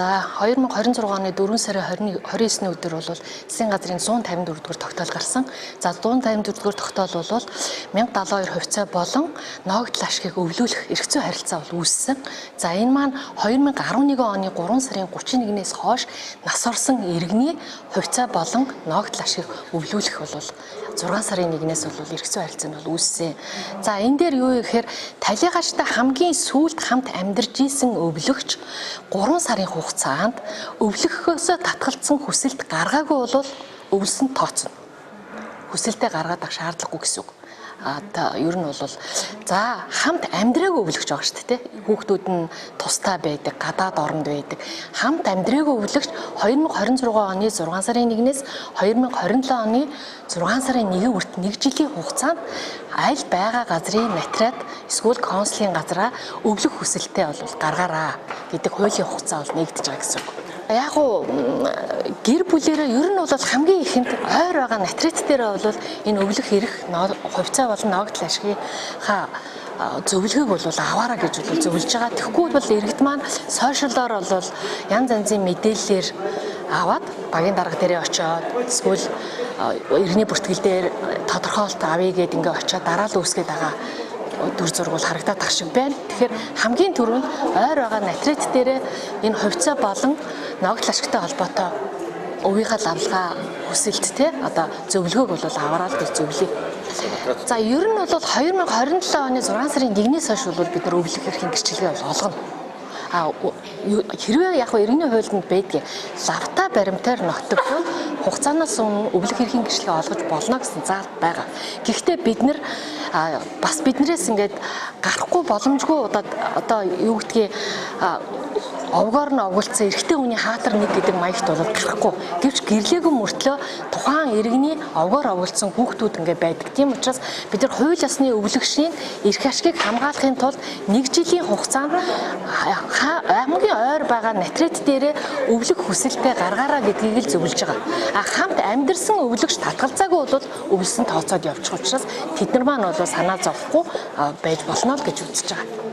За, 2026 оны 4 сарын 21 29-ний өдөр бол засгийн газрын 154 дугаар тогтоол гарсан. За, 154 дугаар тогтоол бол 1072 хувьцаа болон ноогдол ашгийг өвлүүлэх эрх зүйн харилцаа бол үүссэн. За, энэ маань 2011 оны 3 сарын 31-ээс хойш нас орсон иргэний хувьцаа болон ноогдол ашгийг өвлүүлэх бол 6 сарын 1-ээс бол эрх зүйн харилцаа нь бол үүссэн. За, энэ дээр юу гэхээр талийгаачтай хамгийн сүүлд хамт амьдарч исэн өвлөгч 3 сарын хугацаанд өвлөхөөсөө татгалцсан хүсэлт гаргаагүй бол өвлсөн тооцно. Хүсэлтээ гаргаад авах шаардлагагүй гэсэн үг. А та ер нь бол, за, хамт амьдраагүй өвлөгч байгаа шүү дээ. Хүүхдүүд нь тустай байдаг, гадаад оронд байдаг. Хамт амьдраагүй өвлөгч 2026 оны 6 сарын 1-ээс 2027 оны 6 сарын 1 хүртэл 1 жилийн хугацаанд аль байгаа газрын нотариат эсвэл консулын газраа өвлөх хүсэлтээ бол гаргаараа гэдэг хуулийн хугацаа бол нэгдэж байгаа гэсэн үг. Яг уу, гэр бүлээрээ ер нь бол хамгийн ихэнд ойр байгаа нотариат дээр бол энэ өвлөх эрх, хувьцаа болон ноогдол ашигынхаа зөвлөгөөг бол аваараа гэж бол зөвлөж байгаа. Тэгэхгүй бол иргэд маань social оор бол янз янзын мэдээллээр аваад багийн дарга дээрээ очиод эсвэл иргэний бүртгэл дээр тодорхойлолт авъя гээд ингээ очиод дараа л үүсгээд байгаа дүр зураг бол харагдаад тах шиг байна. Тэгэхээр хамгийн түрүүнд ойр байгаа нотариат дээрээ энэ хувьцаа болон ноогдол ашигтай холбоотой өвийнхаа лавлгаа хүсэлт те одоо зөвлөгөөг бол аваарай л гэж зөвлөе. За, ер нь бол 2027 оны 6 сарын 1-ээс хойш бол бид нар өвлөх эрхийн гэрчилгээ бол олгоно. А хэрвээ яг иргэний хуульд байдгийг лавтай баримтаар нотогдвол хугацаанаас өмнө өвлөх эрхийн гэрчлэгээ олгож болно гэсэн заалт байгаа. Гэхдээ бид нар бас биднээс ингээд гарахгүй боломжгүй одоо юу гэдгийг овгоор нь овголцсон эрэгтэй хүний хаатар нэг гэдэг маягт бол гарахгүй. Гэвч гэрлээгүй мөртлөө тухайн иргэний овгоор овголцсон хүүхдүүд ингээ байдаг. Тийм учраас бид нар хууль ёсны өвлөгшийн эрх ашгийг хамгаалахын тулд нэг жилийн хугацаанд хамгийн ойр байгаа нотариат дээрээ өвлөх хүсэлтээ гаргаараа гэдгийг л зөвлөж байгаа. А хамт амьдарсан өвлөгч татгалзаагүй бол өвлсөн тооцоод явчих учраас тэд нар маань бол санаа зовхгүй байж болно л гэж үзэж байгаа.